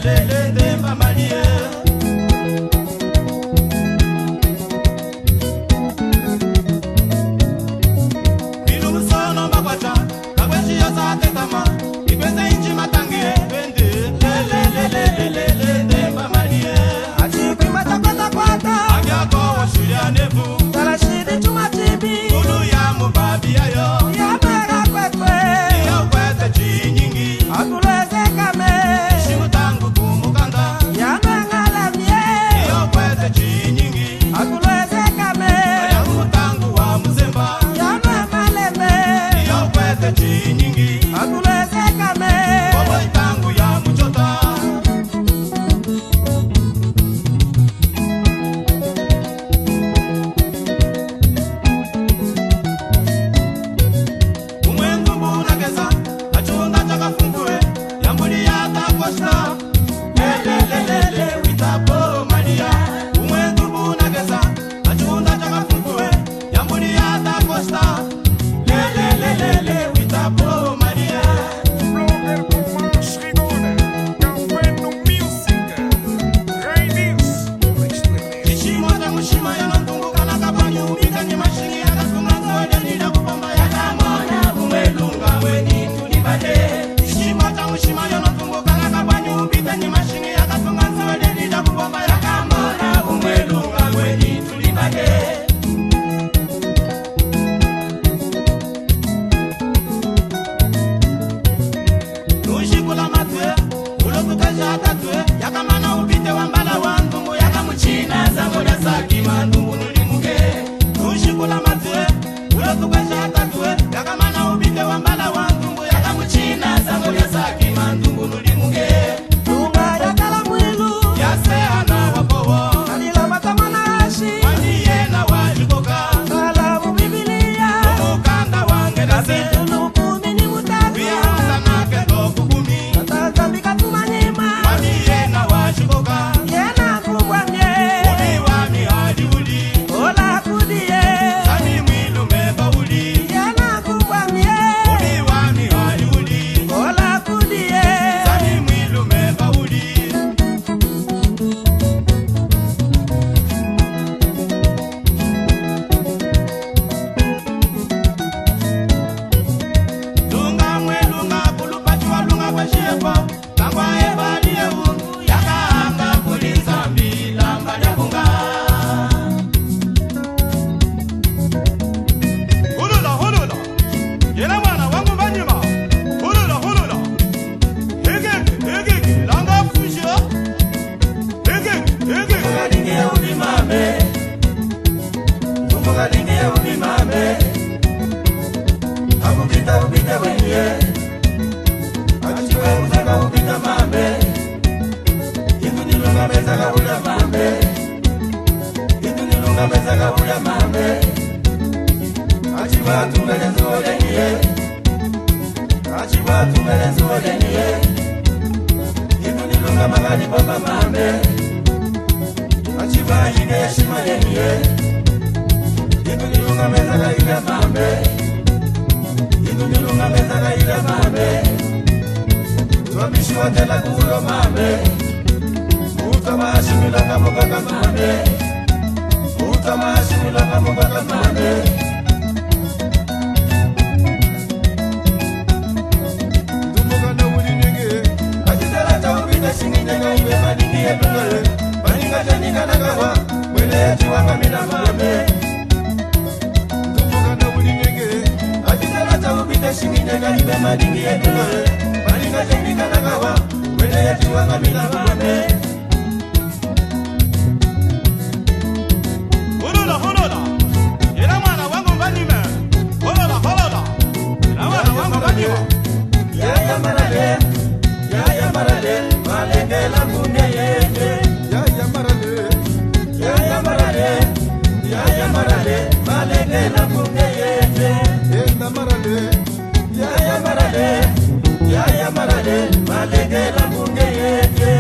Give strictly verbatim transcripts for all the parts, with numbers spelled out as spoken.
Lele ndemba Maria. Bilumusono makwata, kakwesi yosa tetama, ikwese inji matangi, bende. Lele, lele, lele, lele ndemba Maria. Ati kwimata kwata kwata. Abiako wasulia nevu. Tala shidi chuma chibi. Kulu ya mubabi yayo. Ya mera kwekwe. Iyo kwete chinyingi. Akuleze kame. Ishi mutangu kumukanda. Ya mera lemie. Iyo kwete chinyingi. Akuleze kame. Ya mutangu wa muzemba. Ya mera lemie. Iyo kwete chinyingi. Akuleze kame. Bobo itangu ya muchota. Umwe ndumbu nakeza, achunda chakafungue, yambuli ya takosta. Lele, lele, lele, wita bo Maria. Umwe ndumbu nakeza, achunda chakafungue, yambuli ya takosta. Lele, lele, lele, wita bo Maria. Blogger Thomas Rigoni, Café no Music, Rainis, Public Experience. Ishimo cha mushima yono ntungu kana kabwanyi ubita ni mashingi ya kasunga nzole ni da kubomba ya kamona umwe lunga weni tulibate. Ishimo cha mushima yono ntungu kana kabwanyi ubita ni mashingi ya kasunga nzole ni da kubomba ya kamona umwe lunga weni tulibate. Nushikula matwe, ulo tukasha tatwe, yakamana ubite wa mbala wa ndumbu, yakamuchina, zango lya saki ma ndumbu nulimuke. Nushikula matwe, ulo tukasha tatwe, yakamana ubite wa mbala wa ndumbu, yakamuchina, zango lya saki ma ndumbu nulimuke. Lunga yakala mwilu. Yase ana wakowo. Kalila matamana ashi. Wani yena wajikoka. Kala mu Biblia. Umukanda wa Ngenese. Kapitulu kumi ni mutatu. Wihusa na kendo kukumi. Kata Nzambi katuma nyima. Wani yena wajikoka. Yena kubwa mie. Uli wami hadi uli. Ola kudiye. Sami mwilu meba uli. Yena kubwa mie. Uli wami hadi uli. Ola kudiye. Sami mwilu meba uli. Lunga mwe lunga, kulupati wa lunga kwa shiepo. Kangwa ebali ye undu, yakahanga kuli Nzambi, lamba lya bunga. Hulula, hulula. Yena mwana wangu Mbanyima. Hulula, hulula. Hegege, hegege, langa fusha. Hegege, hegege. Ndumbu kalingi ye uli mame. Ndumbu kalingi ye uli mame. Akupita upite weniye. Achiwe uzaka upita mame. Indu nilunga mezaka ula mame. Indu nilunga mezaka ula mame. Achiwa tungale nzole niye. Achiwa tungale nzole niye. Indu nilunga magali baba mame. Achiwa yige shima yeniye. Indu nilunga mezaka ula mame. Indu nilunga mezaka ula mame. Twabishi watela kulo mame. Uta mashimila kamukaka mame. Uta mashimila kamukaka mame. Ndumbu kana uli nyenge. Achitala cha ubita shingi nyenge ibe maningi ye tungaye. Maninga jani kana kawa. Mwene ya chiwanga mina mame. Ndumbu kana uli nyenge. Achitala cha ubita shingi nyenge ibe maningi ye tungaye. Maninga jani kana kawa. Mwene ya chiwanga mina mame. Hulula, hulula. Yena mwana wangu Mbanyima. Hulula, hulula. Yena mwana wangu Mbanyima. Yaya Marale, yaya Marale, malengela mbunge yete. Yaya Marale. Yaya Marale, yaya Marale, malengela mbunge yete. Yenda Marale. Yaya Marale, yaya Marale, malengela mbunge yete.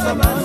Baba